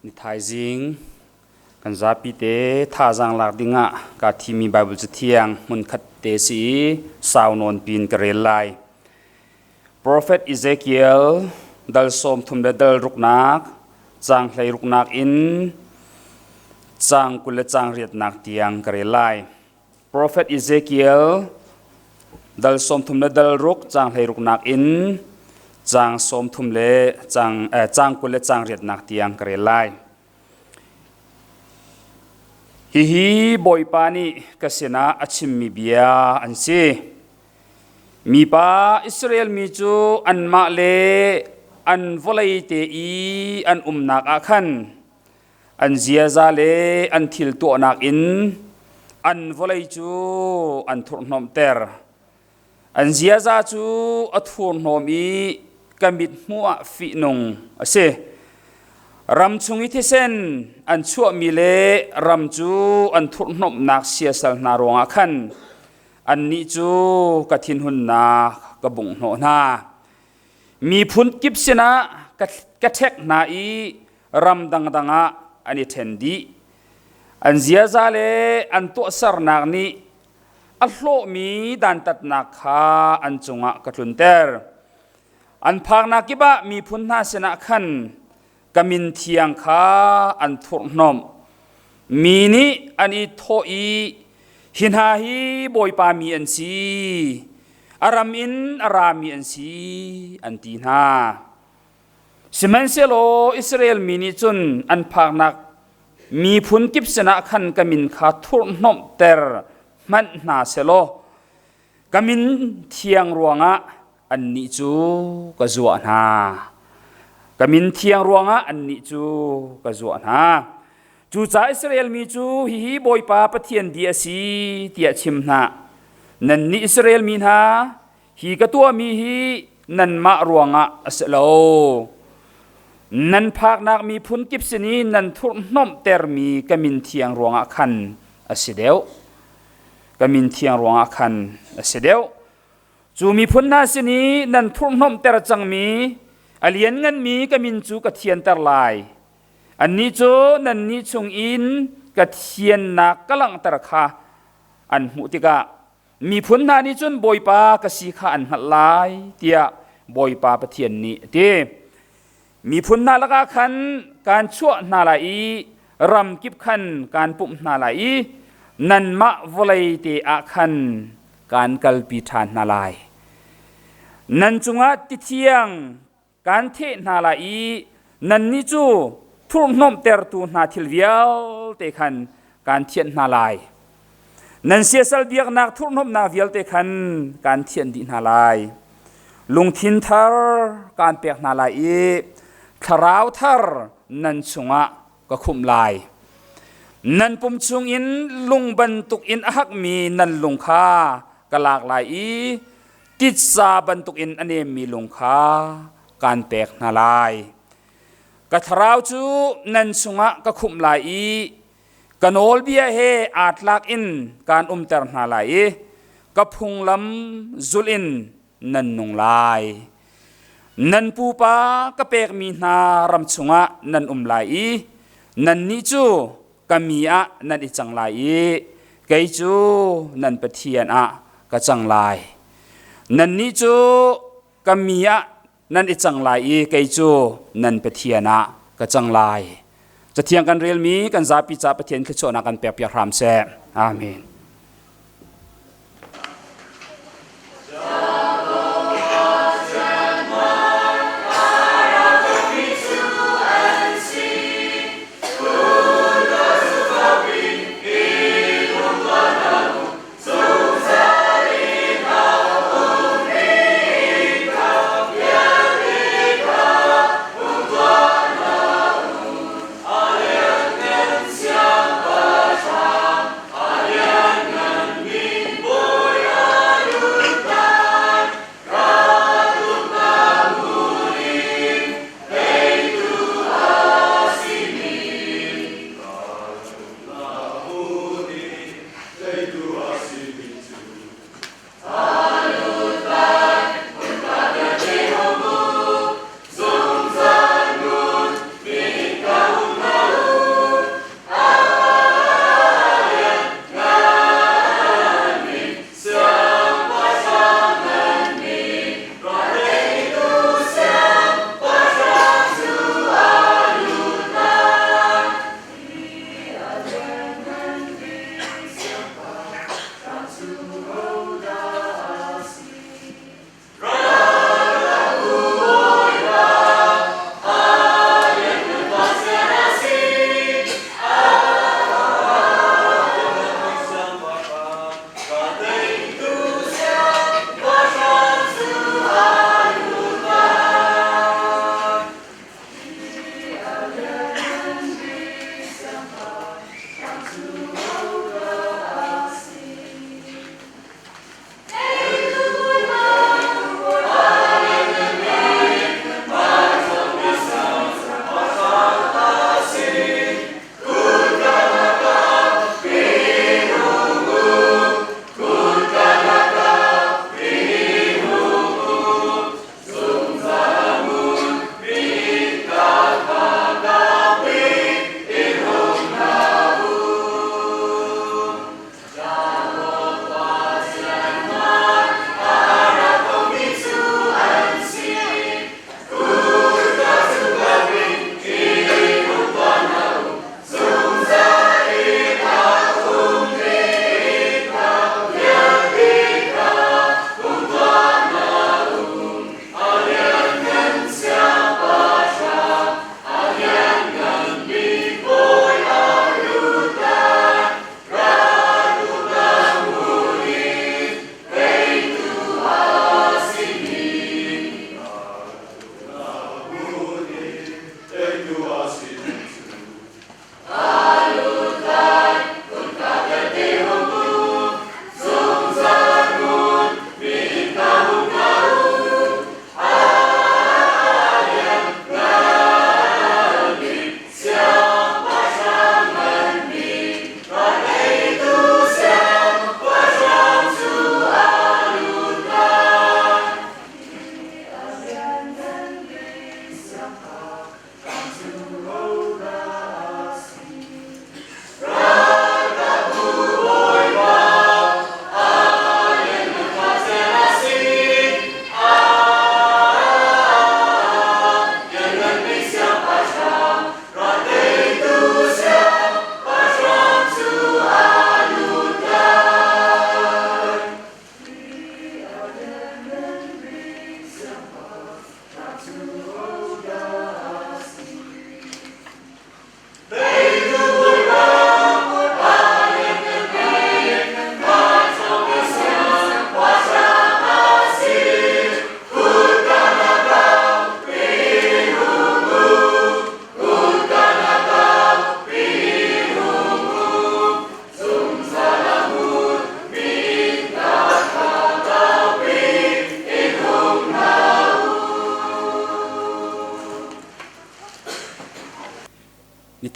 Ni thaizing kan zapi te thazaang lak dingah kaa thimi Bible cathiang hmunkhat te si i sau nawn pin ka rel lai. Profet Ezekiel dal 30 le dal ruknak, caang 16nak in caang 20 le caang riatnak tiang ka rel lai. Profet Ezekiel dal 30 le dal ruk caang 16nak in caang 30 le caang, eh, caang 20 le caang riatnak tiang ka rel lai. Hihi Bawipa nih ka sinah a chimmi bia an si. Mipa Israel mi cu anmah le an vawlei te i an umnak ah khan An ziaza le an thil tuahnak in an vawlei cu an thurhhnawmhter. An ziaza cu a thurhnawm i ka mithmuh ah fihnung a si. Ram chung i thisen an chuahmi le ram cu an thurhhnawmhnak siasal hna ruangah khan annih cu ka thinhunnak ka bungh hnawh hna. Miphun kip sinah ka ṭhek hna i ram dangdang ah an i ṭhen dih. An ziaza le an tuahsernak nih a hlawhmi dantatnak kha an cungah ka tlunter. An phaknak kip ah miphun hna sinah khan ka min thiang kha an thurhhnawmh. Mi nih an i thawh i, Hi hna hi Bawipa mi an si, a ram in a rami an si, an ti hna. Sihmanhsehlaw Israel mi nih cun an phaknak miphun kip sinah khan ka min kha thurhhnawmhter hmanh hna sehlaw ka min thiang ruangah annih cu ka zuah hna. Ka min thiang ruangah annih cu ka zuah hna. Cucaah Israel mi cu hihi Bawipa Pathian bia a si tiah chim hna. Nannih Israel mi hna, Hi ka tuahmi hi nanmah ruangah a si lo. Nan phaknak miphun kip sin i nan thurhhnawmhtermi ka min thiang ruangah khan a si deuh. Ka min thiang ruangah khan a si deuh. Cu miphun hna sin i nan thurhhnawmhter cangmi a liannganmi ka min cu ka thianter lai. Annih cu nannih chungin ka thiannak ka langhter kha an hmuh tikah Miphun hna nih cun Bawipa ka si kha an hngalh lai tiah Bawipa Pathian nih a ti. Miphun hna lakah khan kaan chuah hna lai i ram kip khan kaan pumh hna lai i nanmah vawlei te ah khan kaan kalpi ṭhan hna lai. Nan cungah tithiang kaan theh hna lai i nannih cu thurhhnawmhtertu hna thil vialte khan kaan thianh hna lai. Nan siasal biaknak thurhhnawmhnak vialte khan kaan thianh dih hna lai. Lungthin thar kaan pek hna lai i thlarau thar nan chungah ka khumh lai. Nan pum chungin lung bantukin a hakmi nan lung kha ka lak lai i titsa bantukin a nemmi lung kha kaan pek hna lai. Ka thlarau cu nan chungah ka khumh lai i ka nawlbia he aa tlak in kaan umter hna lai i ka phunglam zulh in nan nung lai. Nan pupa ka pekmi hna ram chungah nan um lai i nannih cu ka mi ah nan i cang lai i kei cu nan Pathian ah ka cang lai. Nannih cu ka mi ah nan i cang lai i kei cu nan Pathian ah ka cang lai. Cathiang kan relmi kan zapi ca Pathian thluachuahnak kan pekpiak hram seh. Amen.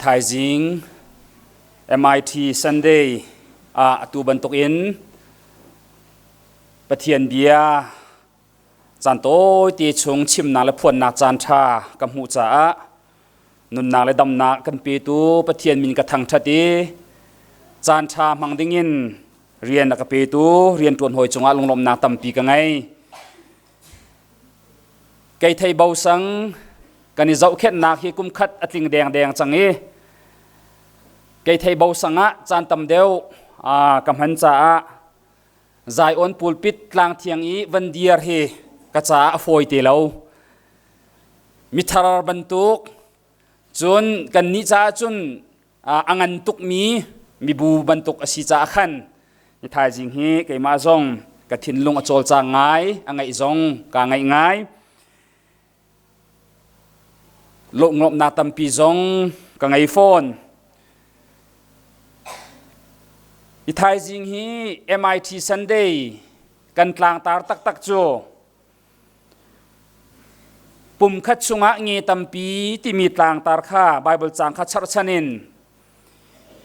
Thaizing MIT Sunday ah atu bantukin Pathian bia caan tawite chung chimnak le phuannak caan ṭha ka hmuh caah nunnak le damnak kan petu Pathian min ka thangṭhat i caan ṭha hmang dingin rian a ka petu rianṭuan hawi cungah lunglawmhnak tampi ka ngei. Kei thei bo sang kan i zohkhenhnak hi kum khat a tling dengdeng cang i kei thei bo sang ah caan tam deuh ka hman caah Zion pulpit tlang thiang i van dir hi ka caah a fawi te lo. Mithar bantuk cun kannih caah cun a ngan tukmi mibu bantuk a si caah khan ni thaizing hi keimah zong ka thinlung a cawlcang ngai, a ngaih zong kaa ngaih ngai. Lawmhnak tampi zong ka ngei fawn. I thaizing hi MIT Sunday kan tlangtar taktak cu pumkhat chungah nge tampi timi tlangtar kha Bible caang kha charhchan in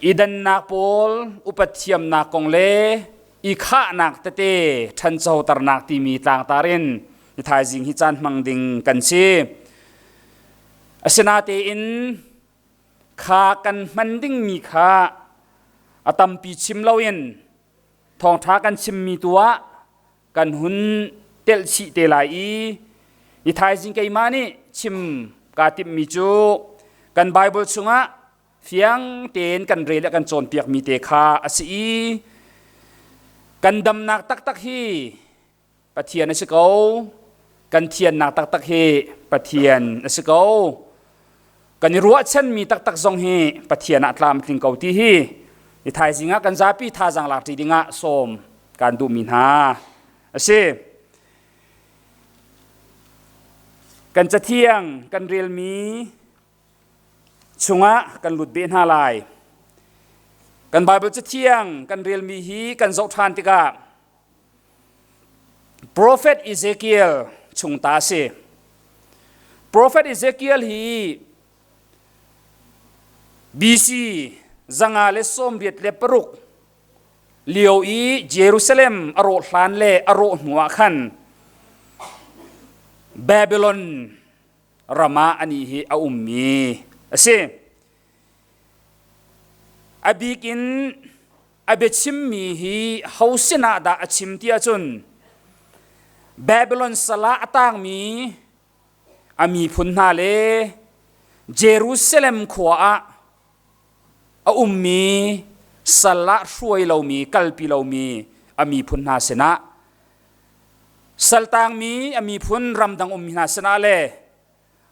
i dannak pawl upat thiamnak kong le i khahnak tete ṭhanchoternak timi tlangtar in ni thaizing hi caan hmang ding kan si. Asinatein kha kan hman dingmi kha a tampi chim loin thawngṭha kan chimmi tu ah kan hun telh chih te lai i ni thaizing keimah nih chim kaa timhmi cu kan Bible chungah fiang tein kan rel le kan cawnpiakmi te kha a si i kan damnak taktak hi Pathian a si ko. Kan thiannak taktak hi Pathian a si ko. Kan i ruahchanmi taktak zong hi Pathian ah tlamtling ko ti hi ni thaizing ah kan zapi thazaang lak ṭi dingah sawm kan duhmi hna a si. Kan cathiang kan relmi chungah kan lut beh hna lai. Kan Bible cathiang kan relmi hi kan zoh ṭhan tikah Profet Ezekiel chung ta a si. Profet Ezekiel hi BC 186 lio i Jerusalem a rawh hlan le a rawh hnu ah khan Babylon ram ah anih hi a ummi a si. A bik in a biachimmi hi ho sinah dah a chim ti ahcun Babylon sal ah a tangmi a miphun hna le Jerusalem khua ah a ummi sal ah hruai lomi kalpi lomi a miphun hna sinah saltangmi a miphun ramdang ummi hna sinah le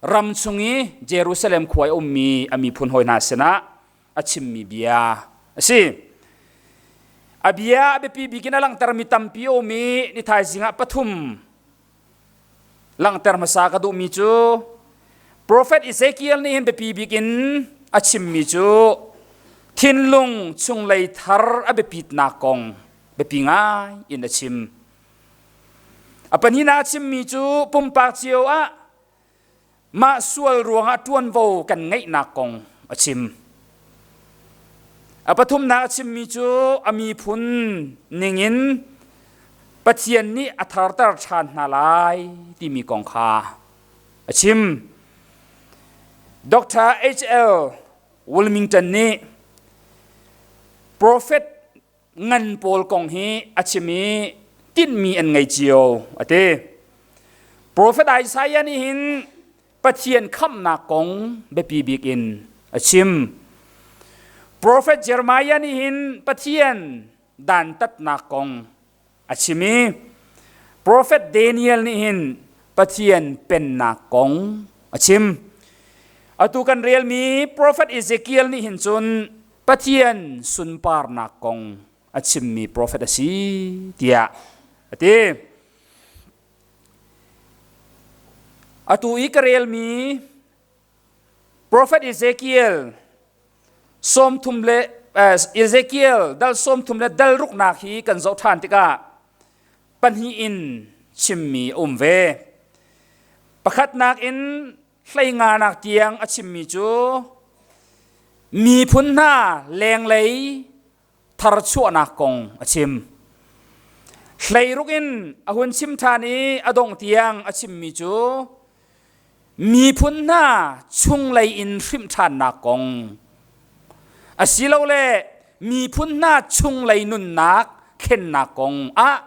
ram chung i Jerusalem khua i ummi a miphun hawi hna sinah a chimmi bia a si. A bia a biapi bik in a langhtermi tampi a um i ni thaizing ah pathum langhter hmasa ka duhmi cu Profet Ezekiel nih hin biapi bik in a chimmi cu thinlung chunglei thar a biapitnak kong biapi ngai in a chim. A pahnihnak a chimmi cu pumpak cio ah mah sual ruangah ṭuanvo kan ngeihnak kong a chim. A pathumnak a chimmi cu a miphun ningin Pathian nih a tharter ṭhan hna lai timi kong kha a chim. Dr. H.L. Wilmington nih Prophet ngan pawl kong hi a chim i tinhmi an ngei cio a ti. Profet Isaiah nih hin Pathian khamhnak kong biapi bik in a chim. Profet Jeremiah nih hin Pathian dantatnak kong a chim i Profet Daniel nih hin Pathian pennak kong a chim. Atu kan relmi Profet Ezekiel nih hin cun Pathian sunparnak kong a chimmi profet a si tiah a ti. Atu i ka relmi Profet Ezekiel sawmthum le Ezekiel dal 30 le dal ruknak hi kan zoh ṭhan tikah pahnih in chimmi a um ve. Pakhatnak in hleinganak tiang a chimmi cu Miphun hna lenglei tharchuahnak kong a chim. Hleiruk in a hun chim ṭhan i a dongh tiang a chimmi cu miphun hna chunglei in hrimh ṭhannak kong asilole miphun hna chunglei nunnak thlennak kong ah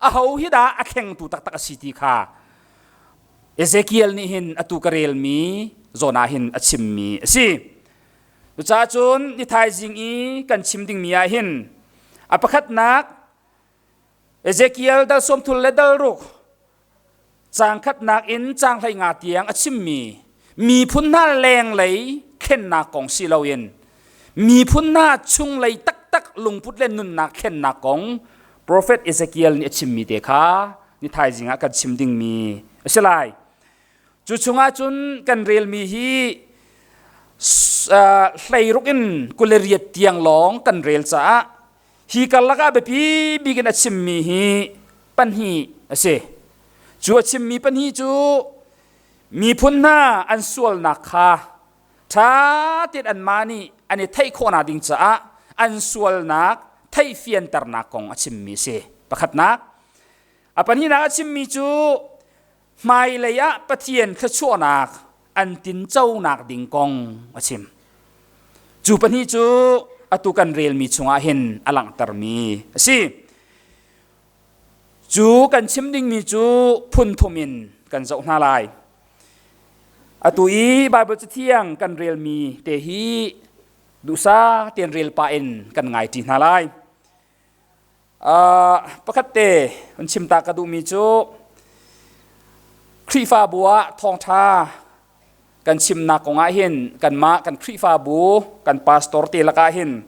aho hi dah a thlengtu taktak a si ti kha Ezekiel nih hin atu ka relmi zawn ah hin a chimmi a si. Cucaah cun ni thaizing i kan chim dingmi ah hin a pakhatnak Ezekiel dal sawmthul le dal ruk caang khatnak in caang 15 tiang a chimmi miphun hna lenglei thlennak kong si loin miphun hna chunglei taktak lungput le nunnak thlennak kong profet Ezekiel nih a chimmi te kha ni thaizing ah kan chim dingmi a si lai. Cu chungah cun kan relmi hi 16 in 28 tiang lawng kan rel caah hi karlak ah biapi bik in a chimmi hi pahnih a si. Cu a chimmi pahnih cu miphun hna an sualnak kha ṭha tein anmah nih an i theih khawhnak ding caah an sualnak theihfianternak kong a chimmi a si. Pakhatnak. A pahnihnak a chimmi cu hmailei ah Pathian thluachuahnak an tinconak ding kong a chim. Cu pahnih cu atu kan relmi chungah hin a langhtermi a si. Cu kan chim dingmi cu phun thum in kan zoh hna lai. Atu i Baibal Cathiang kan relmi te hi duhsah tein rel pah in kan ngai ṭi hna lai. Uh, pakhat te hun chim ta ka duhmi cu Khrihfabu ah thawngṭha kan chimnak kong ah hin kanmah kan Khrihfabu kan pastor te lakah hin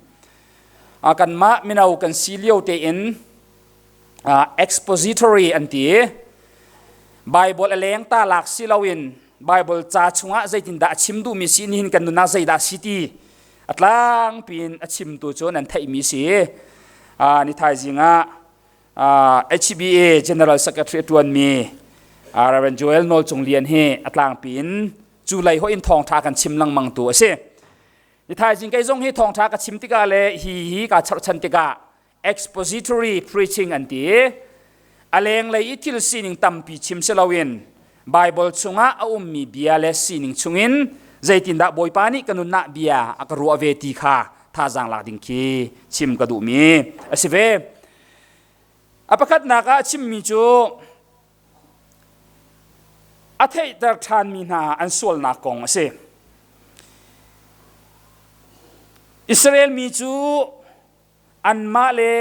kanmah mino kan si lio tein expository an ti Bible a leng ta lak si loin Bible ca chungah zeitindah a chim duhmi si nihin kan nunah zeidah si ti a tlangpi in a chimtu cu nan theihmi si ni thaizing ah HBA General Secretary a ṭuanmi Reverend Joel Nawl Cung Lian hi a tlangpi in cu lei hoih in thawngṭha kan chim lengmang tu a si. Ni thaizing kei zong hi thawngṭha ka chim tikah le hi hi kaa cherhchan tikah expository preaching an ti. A lenglei i thil sining tampi chim si loin Bible chungah a ummi bia le sining chungin zeitindah Bawipa nih ka nunnak bia a ka ruah ve ti kha thazaang lak ding khi chim ka duhmi a si ve. A pakhatnak ah a chimmi cu a theihter ṭhanmi hna an sualnak kong a si. Israel mi cu anmah le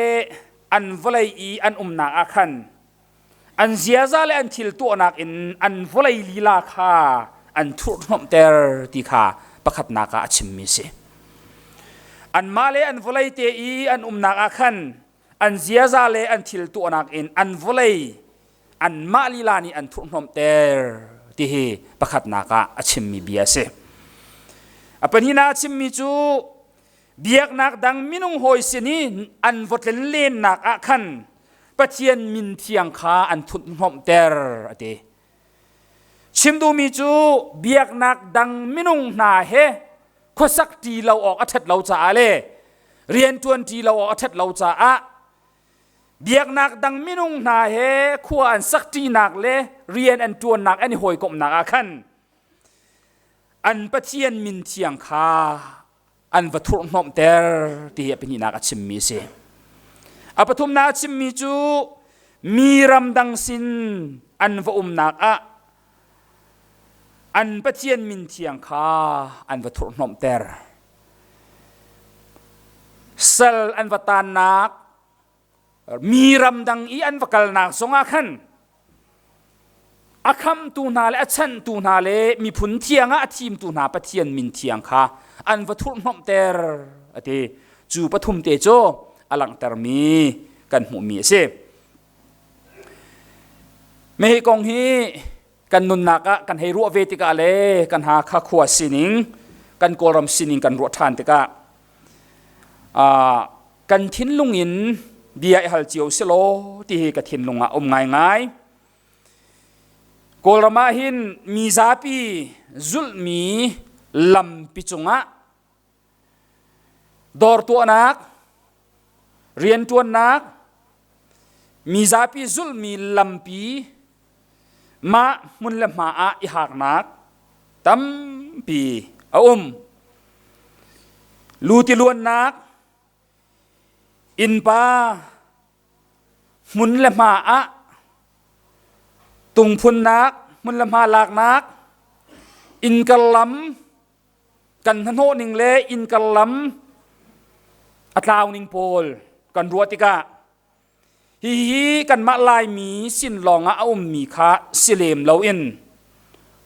an vawlei i an umnak ah khan an ziaza le an thil tuahnak in an vawlei lila kha an thurhhnawmhter ti kha pakhatnak ah a chimmi a si. Anmah le an vawlei te i an umnak ah khan an ziaza le an thil tuahnak in an vawlei anmah lila nih an thurhhnawmhter ti hi pakhatnak ah a chimmi bia a si. A pahnihnak a chimmi cu biaknak dang minung hawi sin i an va tlen lennak ah khan Pathian min thiang kha an thuthnawmhter a ti. Chim duhmi cu biaknak dang minung hna he khuasak ṭi lo awk a ṭhat lo caah le rianṭuan ṭi lo awk a ṭhat lo caah biaknak dang minung hna he khua an sak ṭinak le rian an ṭuannak an i hawikomhnak ah khan an Pathian min thiang kha an va thurhhnawmhter ti hi a pahnihnak a chimmi a si. A pathumnak a chimmi cu mi ramdang sin an va umnak ah an Pathian min thiang kha an va thurhhnawmhter. Sal an va taannak mi ramdang i an va kalnak zongah khan a khamtu hna le a chanhtu hna le miphun thiang ah a thimtu hna Pathian min thiang kha an va thurhhnawmhter a ti. Cu pathum te cu a langhtermi kan hmuhmi a si. Mei kong hi kan nunnak ah kan hei ruah ve tikah le kan Hakha khua sining kan Kawlram sining kan ruah ṭhan tikah kan thinlung in bia i hal cio si law ti hi ka thinlung ah um ngaingai. Kawlram ah hin mi zapi zulhmi lampi cungah. Dawr tuahnak, rianṭuannak, mizapi zulhmi lampi, mah hmun le hma ah i haknak tampi a um. Lu tiluannak, innpa hmun le hma ah tungphunnak, hmun le hma laknak, innkar lam kan hnahnawh ning le innkar lam a tlau ning pawl kan ruah tikah hihi kanmah Laimi sin lawngah a ummi kha si lem loin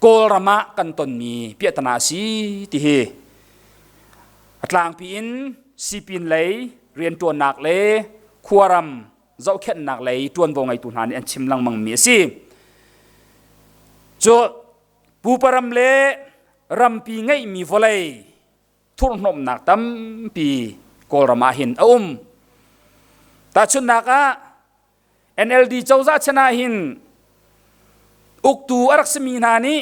Kawlram ah kan tonmi piahtana a si ti hi a tlangpi in sipin lei rianṭuannak le khuaram zohkhenhnak lei ṭuanvo ngeitu hna nih an chim lengmangmi a si. Cu pupa ram le rampi ngeihmi vawlei thurhhnawmhnak tampi Kawlram ah hin a um. Tahchunhnak ah NLD cozah chan ah hin uktu a rak simi hna nih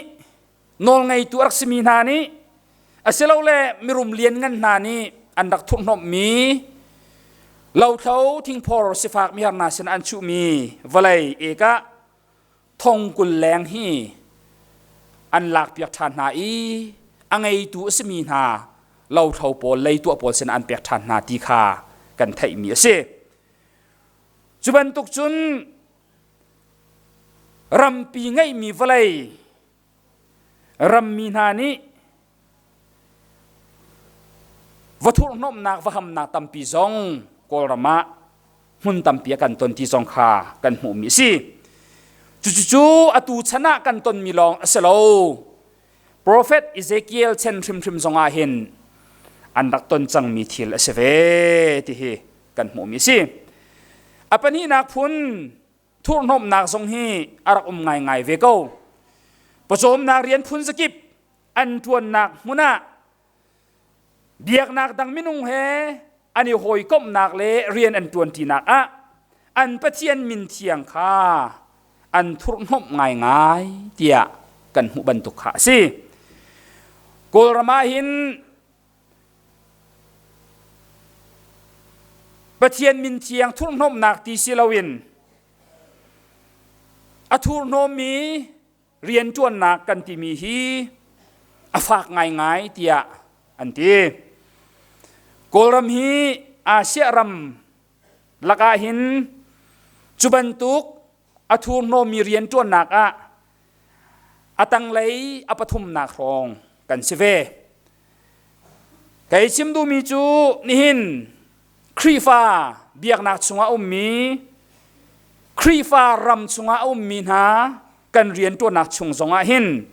nawlngeitu a rak simi hna nih asilole mirum lianngan hna nih an rak thurhhnawmhmi lothlo thingphor sifak mihar hna sin an chuhmi vawlei ekah thong 20 leng hi an lakpiak ṭhan hna i a ngeitu a simi hna lothlo pawl leituah pawl sin an pek ṭhan hna ti kha kan theihmi a si. Cu bantuk cun rampi ngeihmi vawlei rammi hna nih va thurhhnawmhnak va hamnak tampi zong Kawlram ah hmun tampi a kan ton ti zong kha kan hmuhmi a si. Cucu atu chan ah kan tonmi lawng a si lo. Prophet Ezekiel chan hrimhrim zong ah hin an rak ton cangmi thil a si ve ti hi kan hmuhmi a si. A pahnihnak phun thurhhnawmhnak zong hi a rak um ngaingai ve ko. Pawcawmnak rian phun zakip an ṭuannak hmun ah biaknak dang minung he an i hawikomhnak le rian an ṭuanṭinak ah an Pathian min thiang kha an thurhhnawmh ngaingai tiah kan hmuh bantuk kha a si. Kawlram ah hin Pathian min thiang thurhhnawmhnak ti si loin a thurhnawmmi rianṭuannak kan timi hi a fak ngaingai tiah an ti. Kawlram hi Asia ram lakah hin cu bantuk a thurhnawmmi rianṭuannak ah a tanglei a pathumnak hrawng kan si ve. Kei chim duhmi cu nihin Khrihfa biaknak chungah ummi Khrihfa ram chungah a ummi hna kan rianṭuannak chung zongah hin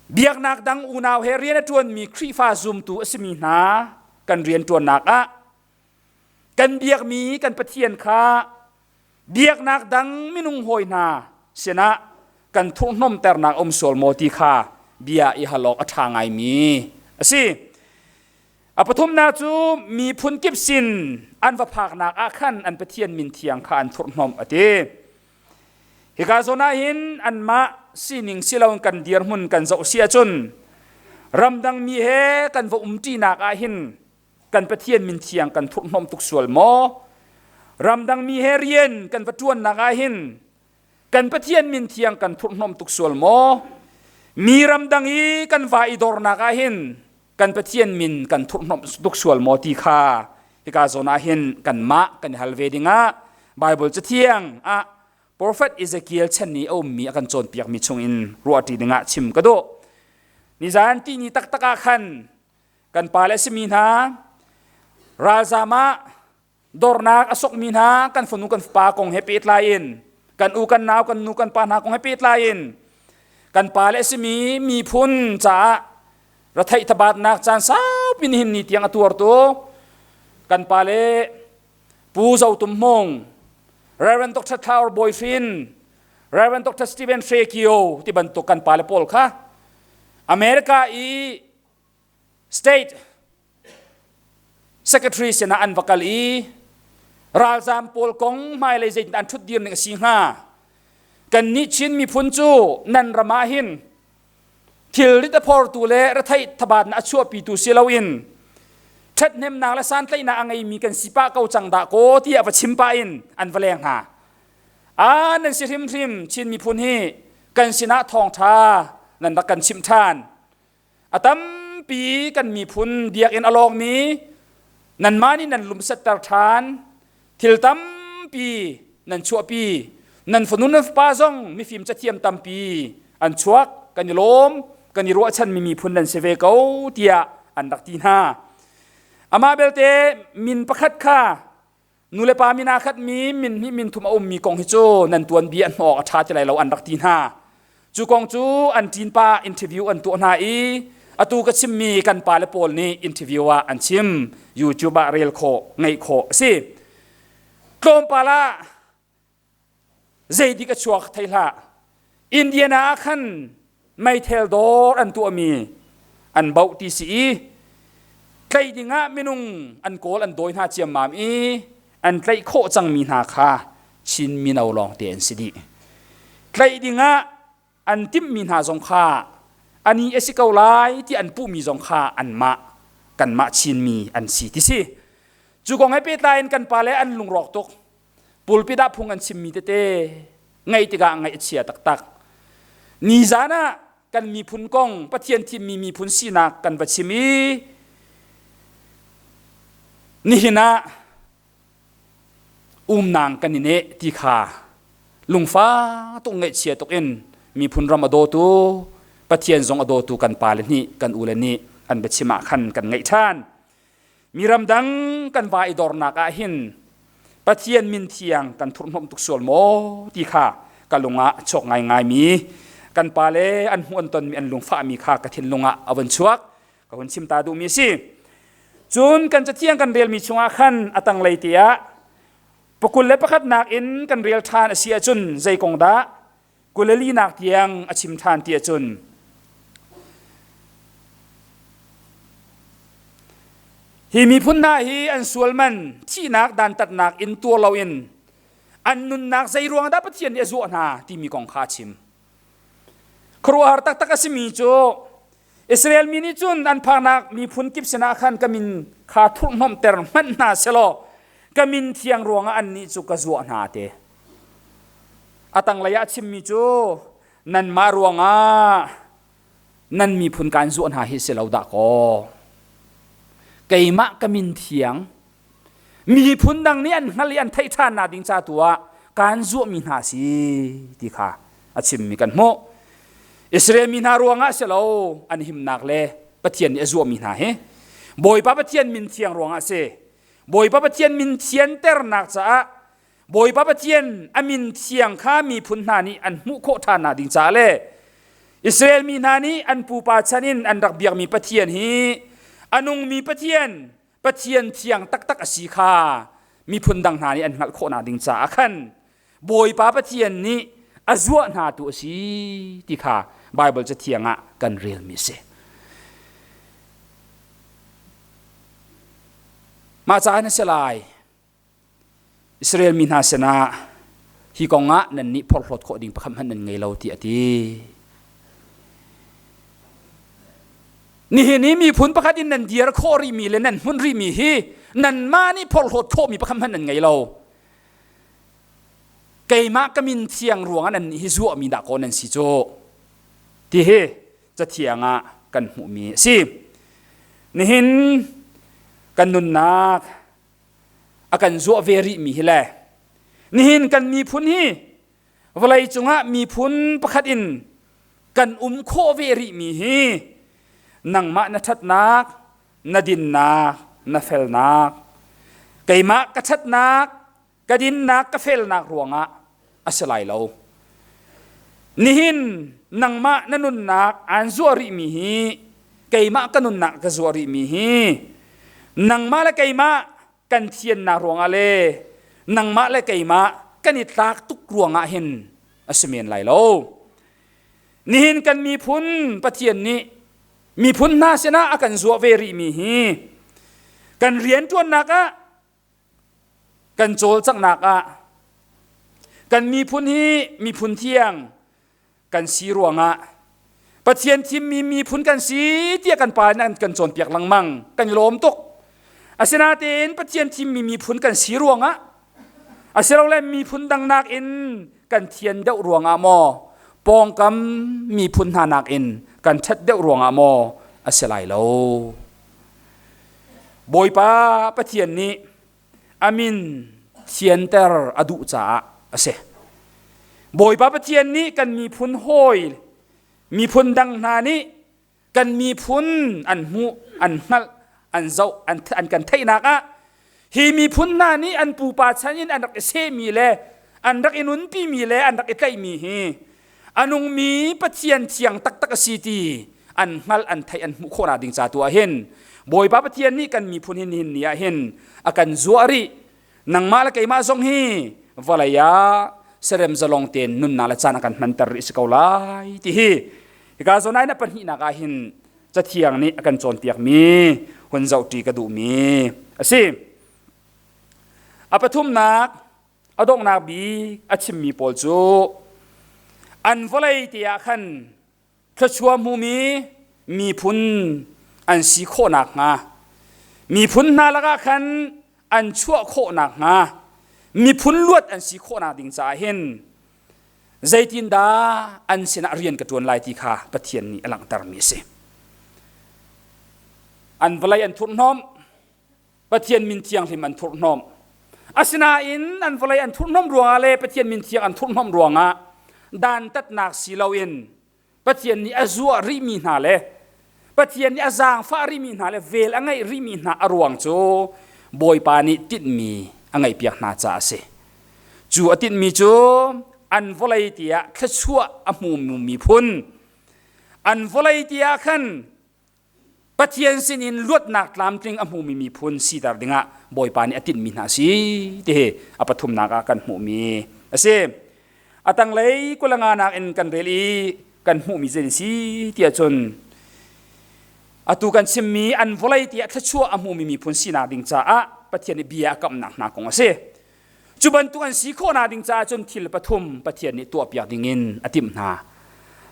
biaknak dang unau he rian a ṭuanmi Khrihfa zumtu a simi hna kan rianṭuannak ah kan biakmi kan Pathian kha biaknak dang minung hawi hna sinah kan thurhnomternak um sual maw ti kha bia i hal awk a ṭha ngaimi a si. A pathumnak cu miphun kip sin an va phaknak ah khan an Pathian min thiang kha an thurhnomh a ti. Hika zawn ah hin anmah sining siloin kan dirhmun kan zoh si ahcun ramdang mi he kan va umṭinak ah hin kan Pathian min thiang kan thurhhnawm tuk sual maw? Ramdang mi he rian kan va ṭuannak ah hin kan Pathian min thiang kan thurhhnawm tuk sual maw? Mi ramdang i kan va i dornak ah hin kan Pathian min kan thurhhnawmh tuk sual maw ti kha hika zawn ah hin kanmah kan i hal ve dingah Bible cathiang ah Prophet Ezekiel chan i a ummi a kan cawnpiakmi chungin ruahṭi dingah chim ka duh. Nizan tihni taktak ah khan kan pale a simi hna ralzam ah dornak a sokmi hna kan fanu kan fapa kong he pehtlai in kan u kan nau kan nu kan pa hna kong he pehtlai in kan pale a simi miphun caah retheih thabatnak caan saupi nihin ni tiang a tuartu kan pale Pu Zo Tum Hmung Reverend Dr. Thar Bawi Hrin Reverend Dr. Stephen Hre Kio ti bantuk kan pale pawl kha America i state secretary sinah an va kal i ralzaam pawl kong hmailei zeitin an ṭhutdir ning a si hnga kannih Chin miphun cu nan ram ah hin thilrit a phortu le retheih thabatnak a chuahpitu si loin. Ṭhathnemnak le santlaihnak a ngeimi kan si pah ko cang dah kaw tiah va chim pah in an va leng hna. A nan si hrimhrim Chin miphun hi kan sinah thawngṭha nan rak kan chimh ṭhan. A tampi kan miphun biakinn a lawngmi nanmah nih nan lumsetter ṭhan. Thil tampi nan chuahpi. Nan fanu nan fapa zong mifim cathiam tampi an chuak. Kan i lawm, kan i ruahchanmi miphun nan si ve ko tiah an rak ti hna. Amah belte min pakhat kha nulepa min aa khatmi min hnih min thum a ummi kong hi cu nan tuanbia an awk a ṭha ti lai lo an rak ti hna. Cu kong cu an ṭinpa interview an tuah hna i atu ka chimmi kan pale pawl nih interview ah an chim. YouTube ah rel khawh, ngaih khawh a si. Tlawmpal ah zeidik a chuak thei hlah. Indiana ah khan meithel dawr an tuahmi an boh ti si i tlaih dingah minung an kawl an dawi hna ciammam i an tlaih khawh cangmi hna kha Chin mino lawngte an si dih. Tlaih dingah an timhmi hna zong kha ani a si ko lai ti an puhmi zong kha anmah kanmah Chinmi an si ti si. Cu kong he pehtlai in kan pale an lungrawk tuk. Pulpit ah phung an chimmi tete ngaih tikah ngaih a chia taktak. Nizan ah kan miphun kong Pathian thimmi miphun sinak kan va chim i nihin ah umnang kan i neh ti kha lungfa tuk ngaihchia tuk in miphun ram a dawtu Pathian zong a dawtu kan pale nih kan ule nih an biachim ah khan kan ngaih ṭhan. Mi ramdang kan va i dornak ah hin Pathian min thiang kan thurhhnawmh tuk sual maw ti kha ka lung ah a chuak ngaingaimi kan pale an hmuh an tonmi an lungfahmi kha ka thinlung ah a vun chuak ka hun chim ta duhmi a si. Cun kan cathiang kan relmi chungah khan a tanglei te ah pakul le pakhatnak in kan rel ṭhan a si ahcun zei kong dah 22nak tiang a chim ṭhan ti ahcun hi miphun hna hi an sual man thihnak dantatnak in tuar loin an nunnak zei ruang dah Pathian nih a zuah hna timi kong kha a chim. Khuaruahhar taktak a simi cu Israel mi nih cun an phaknak miphun kip sinah khan ka min kha thurhhnawmhter hmanh hna selaw ka min thiang ruangah annih cu ka zuah hna te. A tanglei ah chimmi cu nanmah ruangah nan miphun kaan zuah hna hi si lo dah kaw. Keimah ka min thiang miphun dang nih an hngalh i an theih ṭhan nak ding ca tu ah kaan zuahmi hna si ti kha a chimmi kan hmuh. Israel mi hna ruangah si lo an himnak le Pathian nih a zuahmi hna hi Bawipa Pathian min thiang ruangah si. Bawipa Pathian min thianternak caah Bawipa Pathian a min thiang kha miphun hna nih an hmuh khawh ṭhan nak ding caah le Israel mi hna nih an pupa chan in an rak biakmi Pathian hi a nungmi Pathian Pathian thiang taktak a si kha miphun dang hna nih an hngalh khawhnak ding caah khan Bawipa Pathian nih a zuah hna tu a si ti kha Baibal cathiang ah kan relmi a si. Mah caah na si lai. Israel mi hna sinah hi kong ah nannih phorhlawt khawh ding pakhat hmanh nan ngei lo ti a ti. Nihin i miphun pakhat in nan dir khawh rihmi le nan hmun rihmi hi nanmah nih phorhlawt khawhmi pakhat hmanh nan ngei lo. Keimah ka min thiang ruangah nannih hi zuahmi dah kaw nan si cu. Ti hi cathiang ah kan hmuhmi a si. Nihin kan nunnak a kan zuah ve rihmi hi le nihin kan miphun hi vawlei cungah miphun pakhat in kan um khawh ve rihmi hi nangmah na ṭhatnak na dinnak na felnak keimah ka ṭhatnak ka dinnak ka felnak ruangah a si lai lo nihin nangmah na nunnak aan zuah rihmi hi keimah ka nunnak ka zuah rihmi hi nangmah le keimah kan thiannak ruangah le nangmah le keimah kan i tlak tuk ruangah hin a si men lai lo nihin kan miphun Pathian nih miphun hna sinah a kan zuah ve rihmi hi kan rianṭuannak ah Kan cawlcanghnak ah kan miphun hi miphun thiang kan si ruangah Pathian thimmi miphun kan si tiah kan pa nih an kan cawnpiak lengmang. Kan i lawm tuk. Asinain Pathian thimmi miphun kan si ruangah asilole miphun dang nakin kan thian deuh ruangah maw pawngkam miphun hna nakin kan ṭhat deuh ruangah maw a si lai lo. Bawipa Pathian nih a min thianter a duh caah a si. Bawipa Pathian nih kan miphun hawi miphun dang hna nih kan miphun an hmuh, an hngalh, an zoh, an, an kan theihnak ah hi miphun hna nih an pupa chan in an rak i sehmi le an rak i nunpimi le an rak i tlaihmi hi a nungmi Pathian thiang taktak a si ti an hngalh, an theih, an hmuh khawhnak ding ca tu ah hin Bawipa Pathian nih kan miphun hin nihin ni ah hin a kan zuah rih. Nangmah le keimah zong hi vawlei ah serem zalong tein nunnak le caan a kan hmanter rih si ko lai ti hi hika zawn ah a pahnihnak ah hin cathiang nih a kan cawnpiakmi hun zohṭi ka duhmi a si. A pathumnak a donghnak bik a chimmi pawl cu an vawlei te ah khan thluachuah hmumi miphun an si khawh nakhnga miphun hna lakah khan an chuah khawh nakhnga miphun luat an si khawh nak ding caah hin zeitindah an sinah rian ka ṭuan lai ti kha Pathian nih a langhtermi a si. An vawlei an thurhhnawmh, Pathian min thianghlim an thurhhnawmh. Asinain an vawlei an thurhhnawmh ruangah le Pathian min thiang an thurhhnawmh ruangah dantatnak si loin Pathian nih a zuah rihmi hna le Pathian nih a zaangfah rihmi hna le vel a ngeih rihmi hna a ruang cu Bawipa nih tinhmi a ngeihpiak hna caah a si. Cu a tinhmi cu an vawlei tiah thluachuah a hmumi miphun an vawlei tiah khan Pathian sinin luatnak tlamtling a hmumi miphun siter dingah Bawipa nih a tinhmi hna a si ti hi a pathumnak ah kan hmuhmi a si. A tanglei kulanga nak in kan rel i kan hmuhmi zei si tiah cun atu kan chimmi an vawlei tiah thluachuah a hmumi miphun sinak ding caah Pathian nih bia a kamhnak hna kong a si. Cu bantuk an si khawhnak ding caah cun thil pathum Pathian nih tuahpiak dingin a timh hna.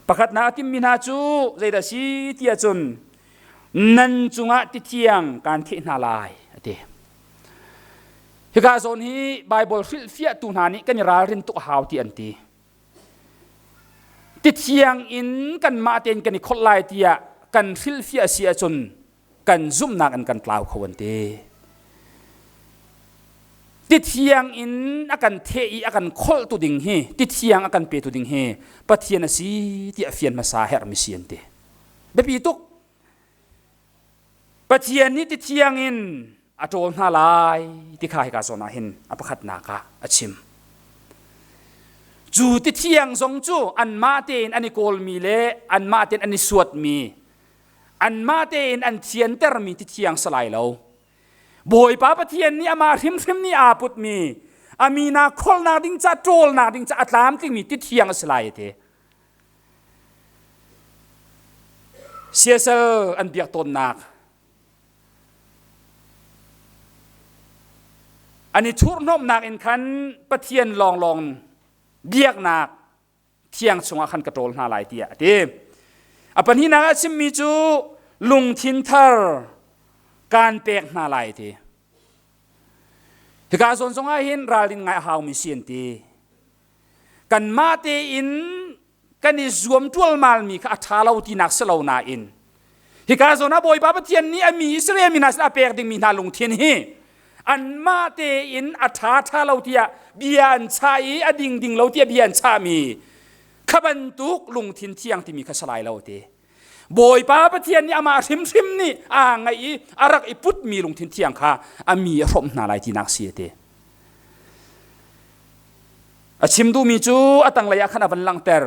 Pakhatnak a timhmi hna cu zeidah si tiah cun nan cungah tithiang kaan theh hna lai a ti. Hika zawn hi Baibal hrilhfiahtu hna nih kan i ralrin tuk a hau ti an ti. Tithiang in kanmah tein kan i kholh lai tiah kan hrilhfiah si ahcun kan zumhnak in kan tlau kho an ti. Tithiang in a kan theh i a kan kholhtu ding hi tithiang a kan petu ding hi Pathian a si ti a fian hmasa herhmi si an ti. Biapi tuk. Pathian nih tithiang in a ṭawl hna lai ti kha hika zawn ah hin a pakhatnak ah a chim. Cu tithiang zong cu anmah tein an i kawlmi le anmah tein an i suatmi anmah tein an thiantermi ti thiang si lai lo. Bawipa Pathian nih amah hrimhrim nih aa putmi a mina kholnak ding ca ṭawlnak ding ca a tlamtlingmi ti thiang a si lai ti. Siasal an biak tawnnak an i thurhhnawmhnak in khan Pathian lawnglawng biaknak thiang chungah khan ka ṭawl hna lai tiah a ti. A pahnihnak ah chimmi cu lungthin thar kaan pek hna lai ti. Hika zawn zongah hin ralrin ngai a haumi si an ti. Kanmah tein kan i zuam ṭualmalmi kha a ṭha lo tinak si lo nain hika zawn ah Bawipa Pathian nih a mi Israel mi hna sin a pek dingmi hna lungthin hi anmah tein a ṭha ṭha lo tiah bia an chah i a ding ding lo tiah bia an chahmi kha bantuk lungthin thiang timi kha si lai lo ti Bawipa Pathian nih amah hrimhrim nih aa ngaih i a rak i putmi lungthin thiang kha a mi a hrawmh hna lai tinak si a ti. A chim duhmi cu a tanglei ah khan a van langhter.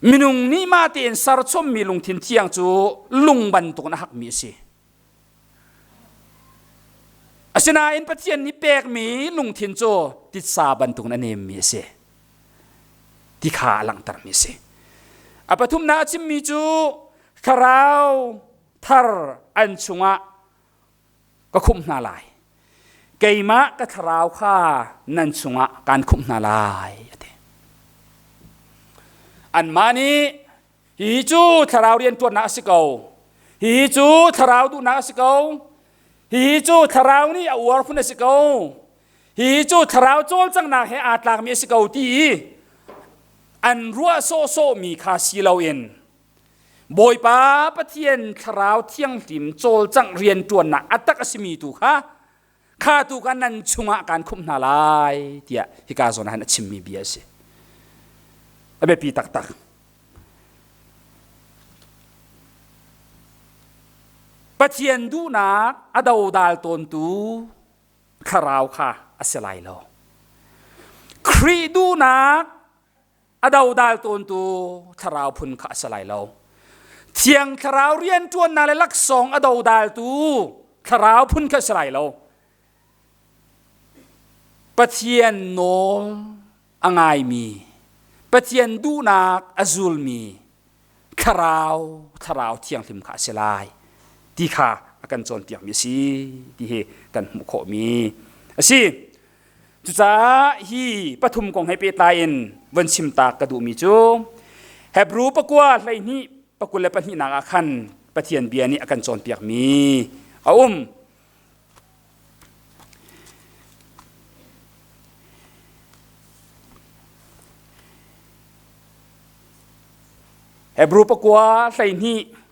Minung nih mah tein serchommi lungthin thiang cu lung bantukin a hakmi a si. Asinain Pathian nih pekmi lungthin cu titsa bantukin a nemmi a si. Ti kha a langhtermi a si. A pathumnak a chimmi cu thlarau thar an chungah ka khumh hna lai. Keimah ka thlarau kha nan chungah kaan khumh hna lai a ti. Anmah nih Hihi cu thlarau rianṭuannak a si ko. Hihi cu thlarau duhnak a si ko. Hihi cu thlarau nih a uar phun a si ko. Hihi cu thlarau cawlcanghnak he aa tlakmi a si ko ti i an ruah sawhsawhmi kha si loin Bawipa Pathian thlarau thianghlim cawlcangh rianṭuannak a tak a simi tu kha kha tu kha nan chungah kaan khumh hna lai tiah hika zawn ah hin a chimmi bia a si. A biapi taktak. Pathian duhnak a dodal tawntu thlarau kha a si lai lo. Khrih duhnak a dodal tawntu thlarau phun kha a si lai lo. Thiang thlarau rianṭuannak le laksawng a dodaltu thlarau phun kha a si lai lo. Pathian nawl a ngaimi, Pathian duhnak a zulmi thlarau, thlarau thianghlim kha a si lai ti kha a kan cawnpiakmi a si ti hi kan hmuh khawhmi a si. Cucaah hi pathum kong he pehtlai in von chim ta ka duhmi cu Hebru pakua 12 pakul le pahnihnak ah khan Pathian bia nih a kan cawnpiakmi a um. Hebru pakua 12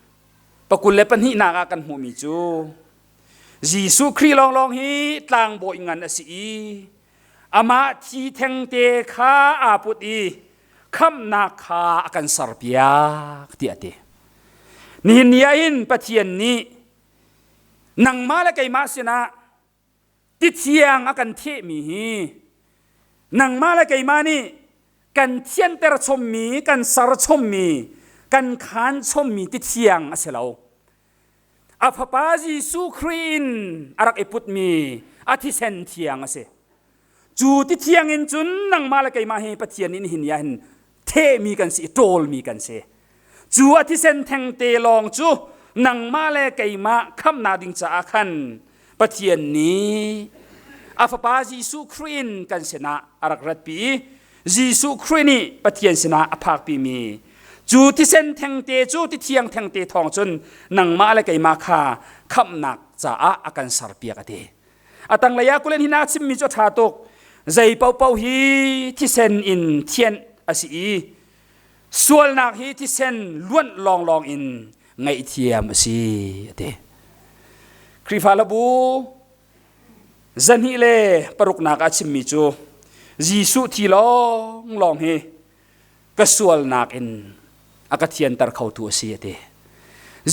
pakul le pahnihnak ah kan hmuhmi cu Jesuh Khrih lawnglawng hi tlangbawi ngan a si i amah thi thengte kha aa put i khamhnak kha a kan serpiak tiah a ti. Nihin ni ah hin Pathian nih nangmah le keimah sinah ti thiang a kan thehmi hi nangmah le keimah nih kan thianter chommi, kan ser chommi, kan khaan chommi ti thiang a si lo. A fapa Jesuh Khrih in a rak i putmi a thisen thiang a si. Cu ti thiang in cun nangmah le keimah hi Pathian nih nihin ni ah hin thehmi kan si i ṭawlmi kan si. Cu a thisen thengte lawng cu nangmah le keimah khamhnak ding caah khan Pathian nih a fapa Jesuh Khrih in kan sinah a rak ratpi i Jesuh Khrih nih Pathian sinah a phakpimi cu thisen thengte cu ti thiang thengte thawng cun nangmah le keimah kha khamhnak caah a kan serpiak a ti. A tanglei ah kulen hin a chimmi cu a ṭha tuk. Zei paohpaoh hi thisen in thianh a si i sualnak hi thisen luanh lawnglawng in ngaihthiam a si a ti. Khrihfa labu zahnih le paruknak ah chimmi cu Jesuh thi lawnglawng hi ka sualnak in a ka thianter khotu a si a ti.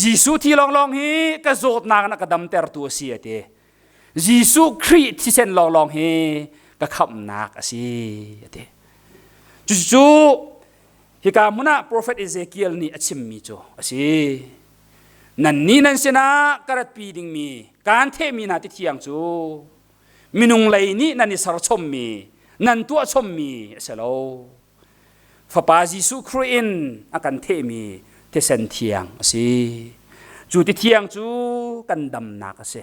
Jesuh thi lawnglawng hi ka zawtnak in a ka damtertu a si a ti. Jesuh Khrih thisen lawnglawng hi ka khamhnak a si a ti. Cucu hika hmun ah profet Ezekiel nih a chimmi cu a si. Nannih nan sinah ka ratpi dingmi kaan thehmi hna ti thiang cu minung lei nih nan i serchommi nan tuah chommi a si lo. Fapa Jesuh Khrih in a kan thehmi thisen thiang a si. Cu ti thiang cu kan damnak a si.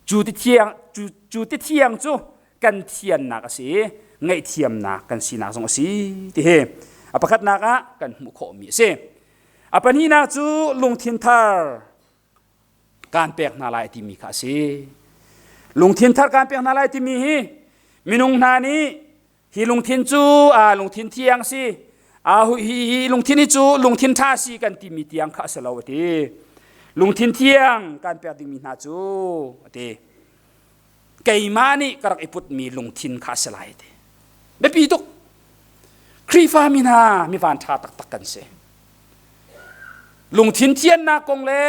Cu ti thiang, cu, cu ti thiang cu kan thiannak a si i ngaihthiamnak kan sinak zong a si ti hi a pakhatnak ah kan hmuh khawhmi a si. A pahnihnak cu lungthin thar kaan pek hna lai timi kha a si. Lungthin thar kaan pek hna lai timi hi minung hna nih hi lungthin cu a lungthin thiang si a hi hi lungthin hi cu lungthin ṭha si kan timi tiang kha a si lo a ti. Lungthin thiang kan pek dingmi hna cu a ti. Keimah nih ka rak i putmi lungthin kha a si lai a ti. Biapi tuk. Khrihfa mi hna mi van ṭha taktak kan si. Lungthin thiannak kong le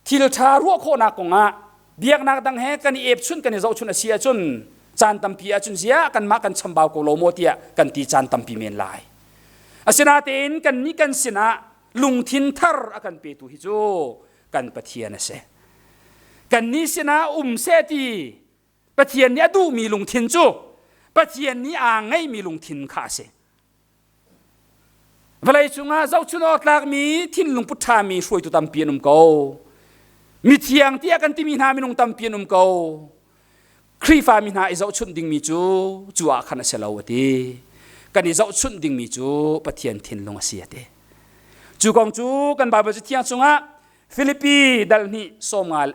thil ṭha ruah khawhnak kongah biaknak dang he kan i epchun kan i zohchun a si ahcun caan tampi ahcun ziah kanmah kan chambau ko lo maw tiah kan ti caan tampi men lai. Asinain kannih kan sinah lungthin thar a kan petu hi cu kan Pathian a si. Kannih sinah um seh ti Pathian nih a duhmi lungthin cu Pathian nih aa ngeihmi lungthin kha a si. Vawlei cungah zohchun awk tlakmi thinlung put ṭhami hruaitu tampi an um ko. Mithiang tiah kan timi hna minung tampi an um ko. Khrihfa mi hna i zohchunh dingmi cu cu ah khan a si lo a ti. Kan i zohchunh dingmi cu Pathian thinlung a si a ti. Cu kong cu kan Baibal Cathiang chungah Filipi dal hnih sawmnga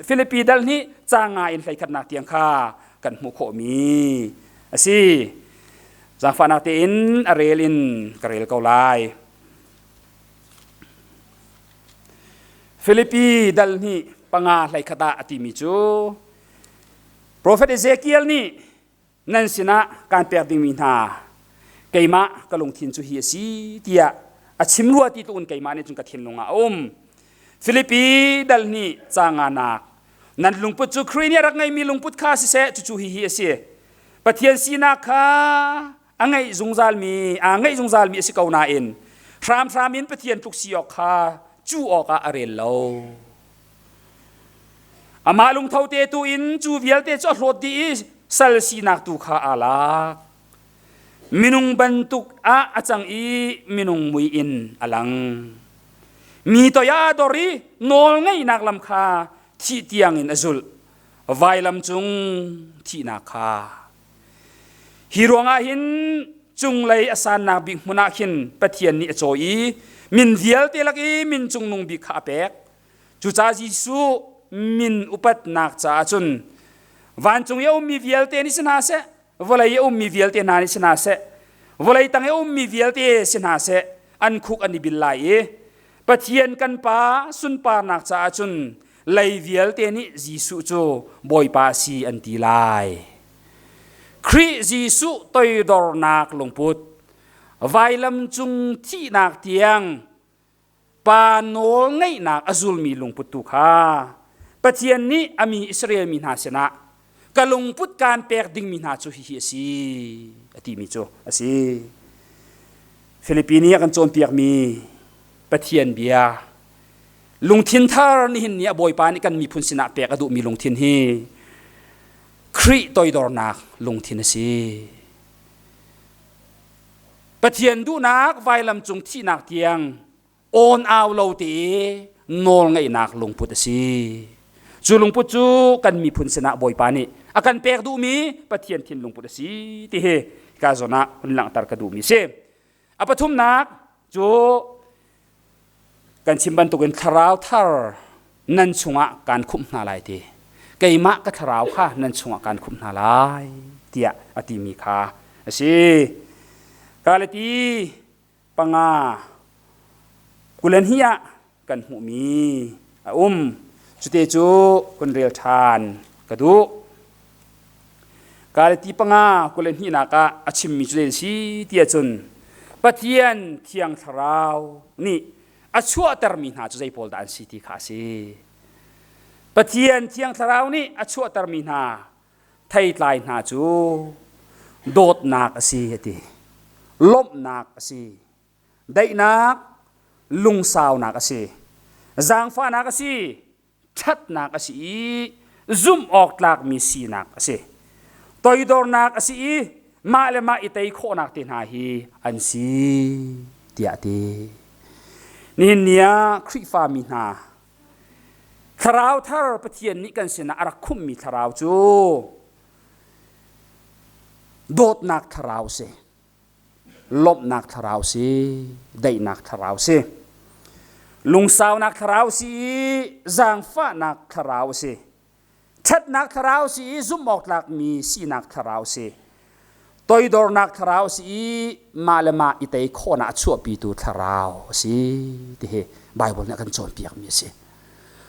Filipi dal hnih ca nga in hleikhatnak tiang kha kan hmuh khawhmi a si. Zaangfahnak tein a rel in ka rel ko lai. Filipi dal hnih panga hleikhat ah a timi cu Profet Ezekiel nih nan sinah kaan pek dingmi hna keimah ka lungthin cu hi a si tiah a chim rua ti tluk in keimah nih cun ka thinlung ah a um. Filipi dal hnih ca nganak nan lungput cu Khrih nih a rak ngeimi lungput kha siseh cucu hihi a si. Pathian sinak kha a ngeih zungzalmi aa ngeih zungzalmi a si ko nain hramhram in Pathian tluk si awk kha cu awkah a rel lo. Amah lungtho te tu in cu vialte cu a hlawt dih i sal sinak tu kha aa lak. Minung bantuk ah a cang i minung mui in a lang. Mi toi ah a dor i nawl ngeihnak lam kha thih tiangin a zulh. Vailam cung thihnak kha. Hi ruangah hin cunglei a sannak bik hmun ah khin Pathian nih a cawi i min vialte lak i min cungnung bik kha a pek. Cucaah Jesuh min upatnak caah cun vancung i a ummi vialte nih si hna seh, vawlei i a ummi vialte hna nih si hna seh, vawlei tang i a ummi vialte si hna seh, an khuk an i bil lai i Pathian kan Pa sunparnak caah cun lei vialte nih Jesuh cu Bawipa a si an ti lai. Khrih Jesuh toidornak lungput, vailam cung thihnak tiang Pa nawl ngeihnak a zulmi lungput tu kha Pathian nih a mi Israel mi hna sinah ka lungput kaan pek dingmi hna cu hihi a si a timi cu a si. Filipi nih a kan cawnpiakmi Pathian bia lungthin thar nihin ni a Bawipa nih kan miphun sinah pek a duhmi lungthin hi Khrih toidornak lungthin a si. Pathian duhnak vailam cung thihnak tiang awn au lo te nawl ngeihnak lungput a si. Cu lungput cu kan miphun sinah Bawipa nih a kan pek duhmi Pathian thinlungput a si ti hi ka zawn ah hun langhter ka duhmi a si. A pathumnak cu kan chim bantukin thlarau thar nan chungah kaan khumh hna lai ti keimah ka thlarau kha nan chungah kaan khumh hna lai tiah a timi kha a si. Galati panga kulen hi ah kan hmuhmi a um. Cute cu kun rel ṭhan ka duh. Galati panga kulen hnihnak ah a chimmi cu zei si tiah cun Pathian Thiang Thlarau nih a chuahtermi hna cu zei pawl dah an si ti kha a si. Pathian Thiang Thlarau nih a chuahtermi hna theitlai hna cu dawtnak a si a ti. Lawmhnak a si. Daihnak, lungsaunak a si. Zaangfahnak a si. Ṭhatnak a si i zumh awk tlakmi sinak a si. Toidornak a si i mah le mah i tei khawhnak te hna hi an si tiah a ti. Nihin ni ah Khrihfa mi hna thlarau thar Pathian nih kan sinah a rak khumhmi thlarau cu dawtnak thlarau si. Lawmhnak thlarau si, daihnak thlarau si. Lungsaunak thlarau si i zaangfahnak thlarau si. Ṭhatnak thlarau si i zumh awk tlakmi sinak thlarau si. Toidornak thlarau si i mah le mah i tei khawhnak a chuahpitu thlarau a si ti hi Baibal nih a kan cawnpiakmi a si.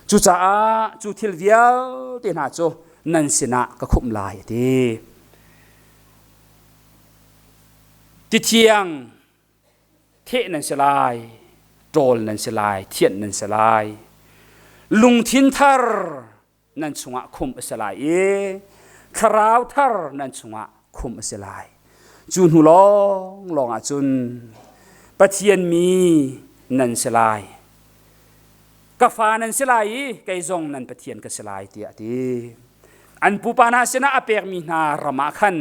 Cucaah cu thil vialte hna cu nan sinah ka khumh lai a ti. Tithiang theh nan si lai, ṭawl nan si lai, thianh nan si lai. Lungthin thar nan chungah khumh a si lai i thlarau thar nan chungah khumh a si lai. Cu hnu lawnglawng ah cun Pathian mi nan si lai. Ka fa nan si lai i kei zong nan Pathian ka si lai tiah a ti. An pupa hna sinah a pekmi hna ram ah khan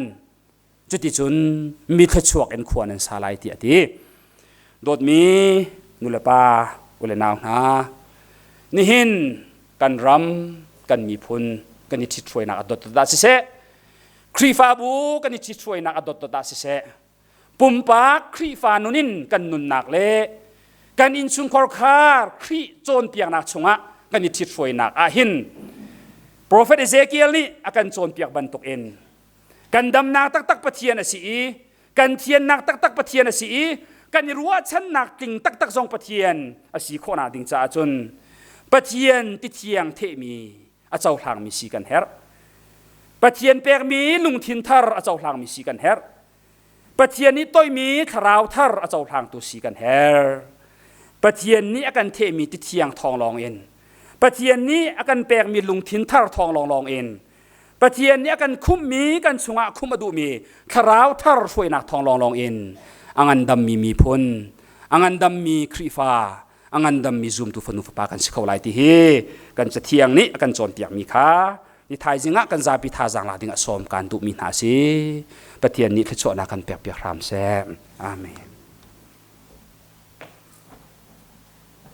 cuticun mi thluachuak in khua nan sa lai tiah a ti. Dawtmi nulepa u le nau hna, nihin kan ram, kan miphun kan i ṭhithruainak a dotdot ah siseh, Khrihfabu kan i ṭhithruainak a dotdot ah siseh, pumpak Khrihfa nun in kan nunnak le Kan innchungkhar khar Khrih cawnpiaknak chungah kan i ṭhithruainak ah hin Profet Ezekiel nih a kan cawnpiak bantukin kan damnak taktak Pathian a si i kan thiannak taktak Pathian a si i kan i ruahchannak tling taktak zong Pathian a si khawhnak ding caah cun Pathian ti thiang thehmi a cohlangmi si kan herh. Pathian pekmi lungthin thar a cohlangmi si kan herh. Pathian nih toimi thlarau thar a cohlangtu si kan herh. Pathian nih a kan thehmi ti thiang thawng lawng in Pathian nih a kan pekmi lungthin thar thawng lawnglawng in Pathian nih a kan khumhmi kan chungah khumh a duhmi thlarau thar hruainak thawng lawnglawng in a ngandammi miphun a ngandammi Khrihfa a ngandammi zumtu fanu fapa kan si kho lai ti hi kan cathiang nih a kan cawnpiakmi kha ni thaizing ah kan zapi thazaang la ding a sawm kan duhmi hna si. Pathian nih thluachuahnak kan pekpiak hram seh. Amen.